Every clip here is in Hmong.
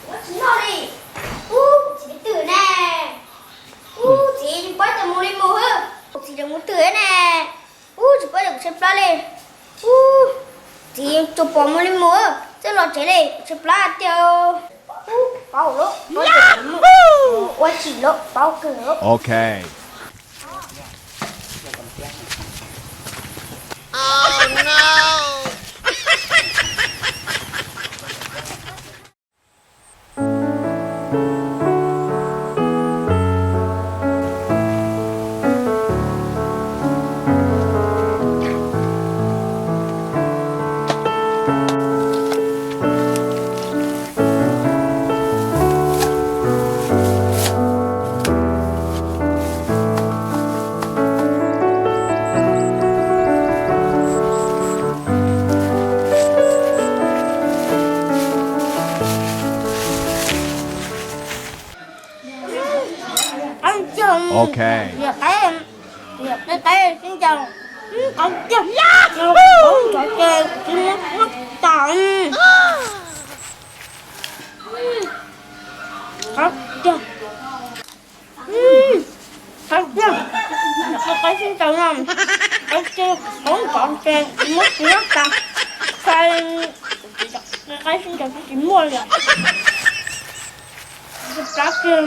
Ua tsis noj li. Ub, txiv twg ne? Ub, txiv, pab tau mus li mus hwb. Txiv, mus twg ne? Ub, tsis pab kuv tshaib plab li. Ub, txiv, tsuas pom mus li mus, txawj los tsev li, tshaib plab tiag. Ub, pab lawm, ua tsis lawm, pab kawg. Qaib, qaib, qaib sib ncaws, qab tiag, qab tiag, tsis muab tas, qab tiag. Qab tiag, qaib sib ncaws no, qab tiag, qab tiag, tsis muab tas, qaib sib ncaws tsis muaj li. Plab kiag.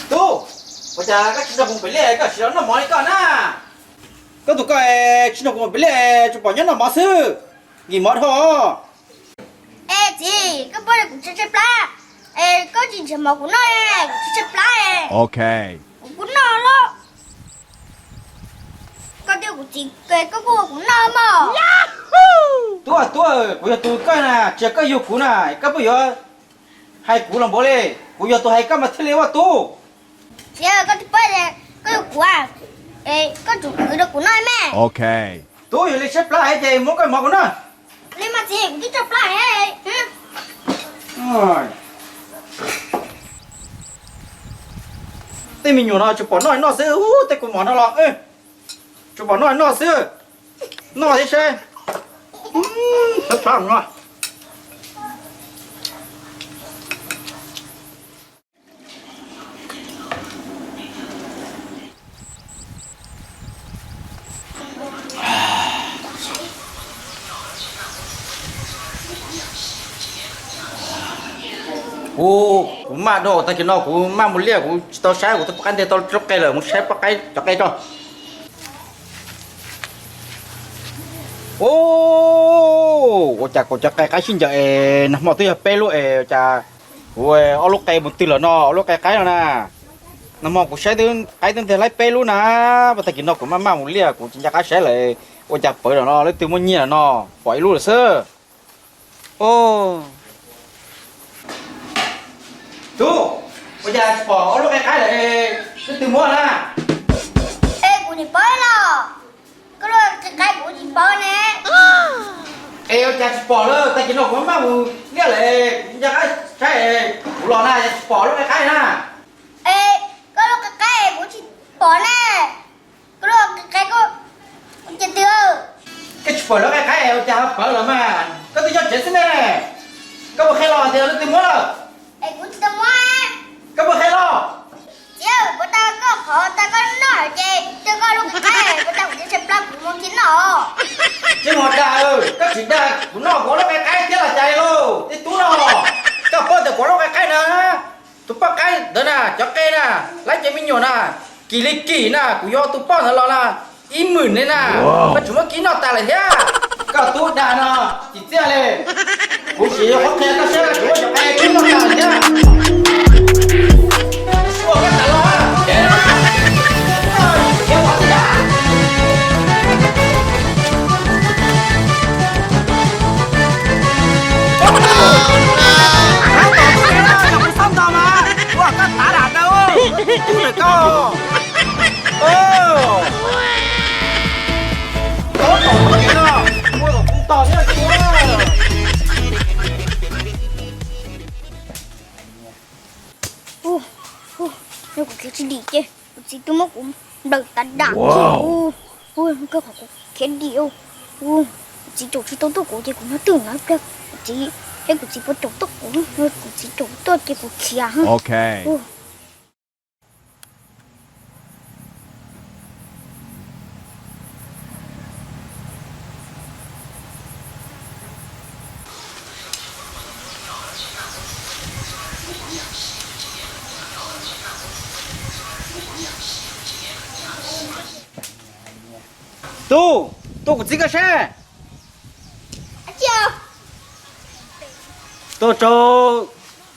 Tub, ua cas koj tsis nrog kuv pem liaj, koj tsis los noj mov li koj na? Koj tus koj tsis nrog kuv pem liaj, tsuas pom nyob noj mov xwb, nkim mov dhau. Es txiv, koj pab kuv tshaib tshaib plab, es koj tsis nrhiav mov kuv noj, kuv tshaib tshaib plab, kuv kuv noj los. Koj twb kuv txiv, koj kuj ua kuv noj mog. Tub, tub, kuv yog tus koj na, tsis yog koj yug kuv na, koj puas yuav hais kuv los npaum li, kuv yog tus hais koj mas thiaj li ua tub. Txiv, koj twb paub koj yug kuv, koj tsum kwv rau kuv noj me. Tub, yog li tshaib plab heev ces muab koj mov kuv noj. Li mas txiv, kuv twb tshaib plab heev. Tej me nyuam no tsuas pom noj noj xwb, tej kua mov no los tsuas pom noj noj xwb. Noj thiab seb. Tshaib plab no. Kuv, kuv maj dhau, tag kis no kuv maj mus liaj, kuv tsis tau saib kuv tus poj qaib nteg tau rau qe lawm, mus saib poj qaib cov qe tso. Ua cas kuv cov qe qaib sib ncaws es nag hmo twb yog peb lub es ua cas kuv ob lub qe mus twg lawm no, ob lub qe qaib no na. Nag hmo kuv saib qaib twb nteg laib peb lub na, tag kis no kuv maj maj mus liaj kuv tsis nco qab saib lawm, ua cas pawv lawm no, leej twg muab nyiag lawm no, pom ib lub lawm xwb. Tub, ua cas tsis pom ob lub qe qaib lawm, leej twg muab na? Es kuv tsis paub los, koj lub qe qaib kuv tsis paub ne. Es ua cas tsis pom lawm, tag kis no kuv maj mus liaj lawm, kuv nco qab saib, kuv los na, cas tsis pom lub qe qaib na? Es koj lub qe qaib kuv tsis pom ne. Koj lub qe qaib koj cia twg? Koj tsis pom lub qe qaib ua cas ho pawv lawm mas, koj twb nyob tsev xwb ne. Koj puas qhia los tias leej twg muab lawm? Es kuv tsis tau muab. Koj puas qhia los? Txiv, puas tau koj qhov tau koj noj ces twb koj lub qe qaib, puas tau kuv tsis tshaib plab kuv mus cia noj. Tsis muaj dag, koj tsis dag kuv noj kuv lub qe qaib thiab los cas lauj, tib tub no. Koj paub tias kuv lub qe qaib na, tus poj qaib ntawd na, cov qe na, laib cov me nyuam na, kim li kim na, kuv yuav tus poj ntawd los na, ib hmos ne na, koj tseem muab kib noj tas lawm thiab. Koj tub dag no, tsis txiaj li. Kuv sim qhov qhia koj saib, kuv muab cov qe kib noj tas lawm thiab. Ua koj tas los, ces no, ces no, Dam dam kiag. Ua, ua, koj qhov kuv khiav dim. Ua, kuv txiv caum tsis tau tuaj kuv ces kuv nyob twj ywm no ib pliag. Kuv txiv, thiab kuv txiv puas caum tuaj kuv, kuv txiv caum tuaj ces kuv khiav. Tub, tuaj kuv txib koj seb. Tuaj rau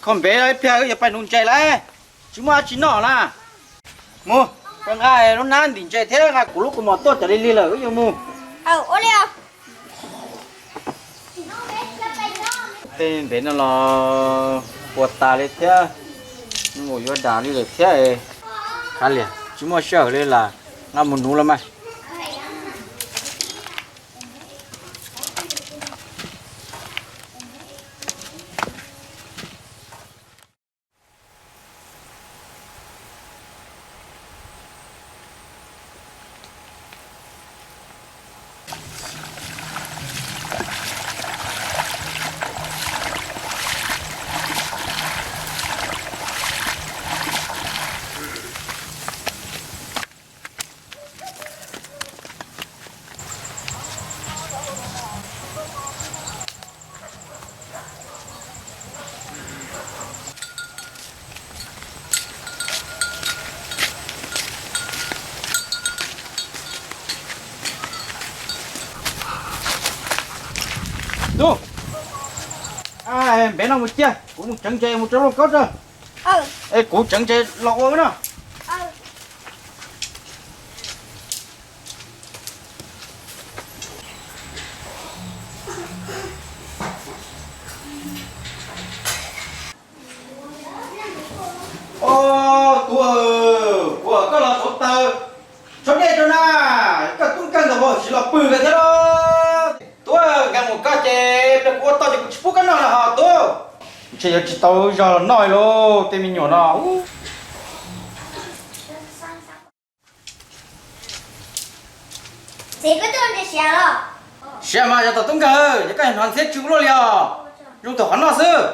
kho npev ib pliag wb yuav pais nuv ntses lawm, tsis muaj dab tsi noj na. Mus, koj nqa lub hnab ntim ntses thiab nqa kuv lub kaus mom tuaj, cov lig lig lawm wb yuav mus. Tej npev no los puas tas li thiab, mus yuav dam li lawm thiab. Kav liam, tsis muaj sij hawm li las, nqa mus nuv los mas. Tub, npev no mus cia, kuv mus tseev ntses mus rau lauj kaub tso. Es kuv tseev ntses los ua no. Os, tub, kuv kom koj los txhoov taws, tshuab dej rau na, koj tub nkeeg ntawd ua tsis los pw kawg thiab lauj. Tub, nkag mus koj ces pliag kuv ua tau ces kuv tsis pub koj noj lawm hos tub. Ntshe yuav tsis tau zog los noj li lauj tej me nyuam no. Siav mas yog tom tub nkeeg, yog koj hnov ntxhiab tsw ua luaj li os, zoo thaum qhov noj xwb.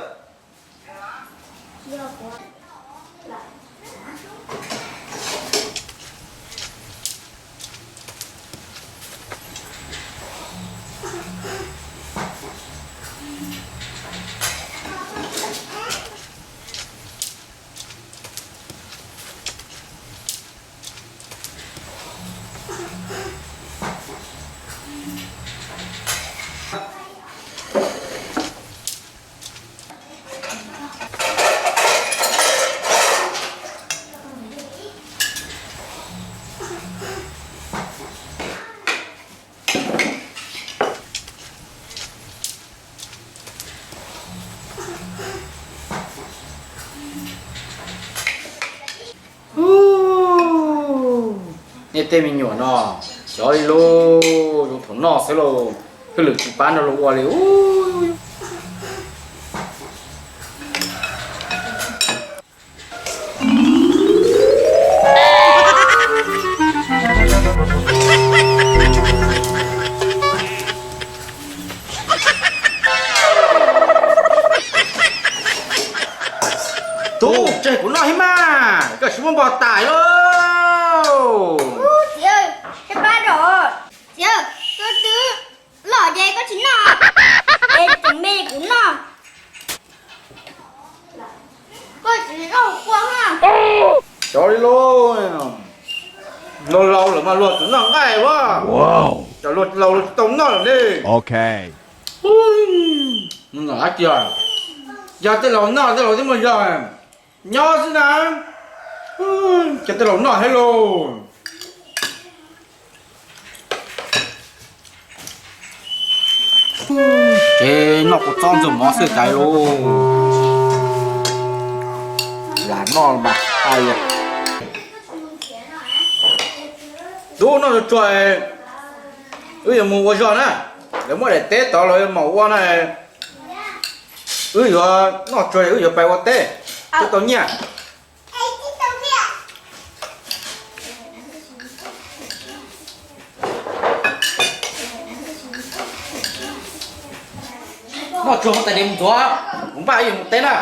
Nej tej me nyuam no, xyov li lauj, zoo thaum noj xwb lauj, hwj lwm tsis pab nrog luag ua li. Tub, tseg kuv noj thiab mas, koj tsis muaj npog tas lauj. Txiv, tsis pab rau, txiv, koj twb loj ces koj tsis noj, es tseem me kuv noj. Koj tsis noj ua na. Xyov li lauj, laus laus lawm mas luag tseem noj nqaij ua, cov luag laus tsis tau noj lawm ne. Yog tej laus noj tej laus twb muaj zog, nyob xwb na, cov tej laus noj thiab lauj. Ces noj kua txob ntxuag mov xwb cas lauj. Lam noj mas. Tub, noj tsuag tsuag, wb yuav mus ua zog na. Lawv muab daim teb tod los yuav maum ua na. Wb yuav noj tsuag wb yuav pais ua teb, twb tau nyiaj. Koj tsuag mus tais diav mus ntxuav, kuv npaj yuav mus teb na.